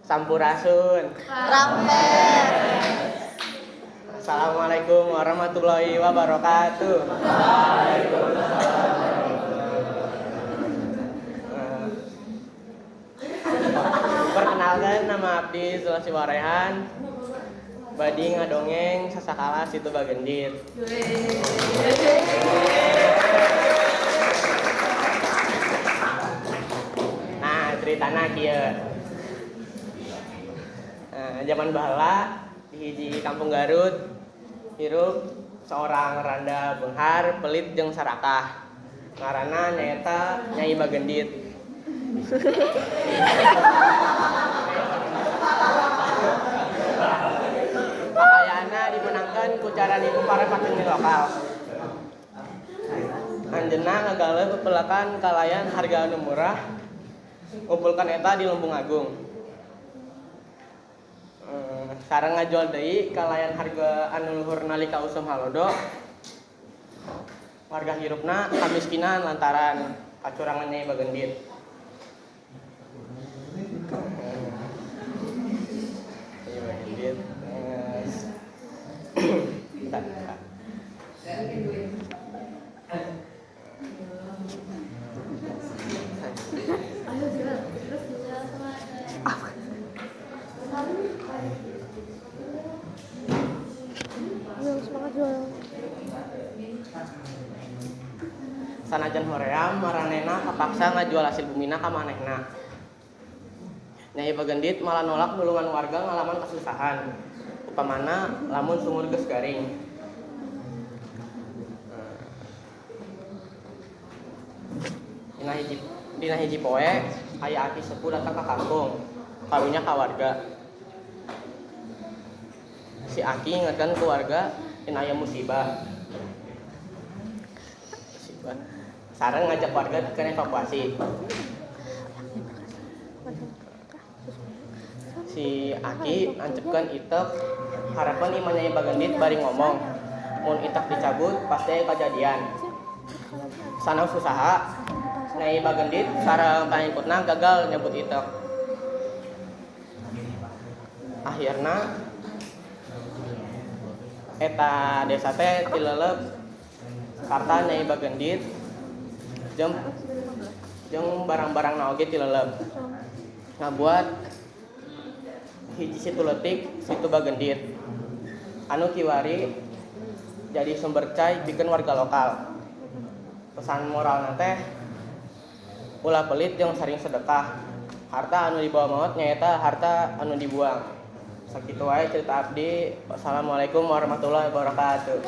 Sampurasun. Rampes. Assalamualaikum warahmatullahi wabarakatuh. Perkenalkan, nama abdi Zulasi Warehan. Badi ngadongeng sasakala Situ Bagendit. Nah, ceritana kieu. Nah, zaman baheula di hiji kampung Garut hirup seorang randa beunghar, pelit jeung sarakah. Ngaranna nyaeta Nyai Bagendit. Kakayaanna dimenangkeun ku cara nipu para petani lokal. Anjeunna ngagaleuh pepelakan kalayan harga anu murah, ngumpulkeun eta di Lumbung Agung. Sareng ngajual deui kalayan harga anu luhur nalika usum halodo. Warga hirupna kamiskinan lantaran kacurangan Nyai Bagendit. Nyai Bagendit. Bentar, bentar. Semangat jual. Sanajan hoream maranehna kapaksa ngajual hasil bumina ka manehna. Nyai Bagendit malah nolak nulungan warga ngalaman kasusahan. Upamana lamun sumur geus garing. Dina hiji poe aya aki sepuh datang ka kampung, karunya ka warga. Si aki ingatkan ke warga dina aya musibah. Musibah. Sareng ngajak warga ke evakuasi. Si aki nancepkeun itek harapan imah Nyai Bagendit bari ngomong, mun itek dicabut pasti aya kajadian. Sanaos usaha Nyai Bagendit sareng pangikutna gagal nyebut itek. Akhirna eta desa teh tilelep karta Nyai Bagendit jeung barang-barang oge tilelep. Ngabuat hiji situ leutik Situ Bagendit anu kiwari jadi sumber cai pikeun warga lokal. Pesan moralna teh ulah pelit jeung sering sedekah. Harta anu dibawa maot nyaeta harta anu dibuang. Sakitu wae cerita abdi. Wassalamualaikum warahmatullahi wabarakatuh.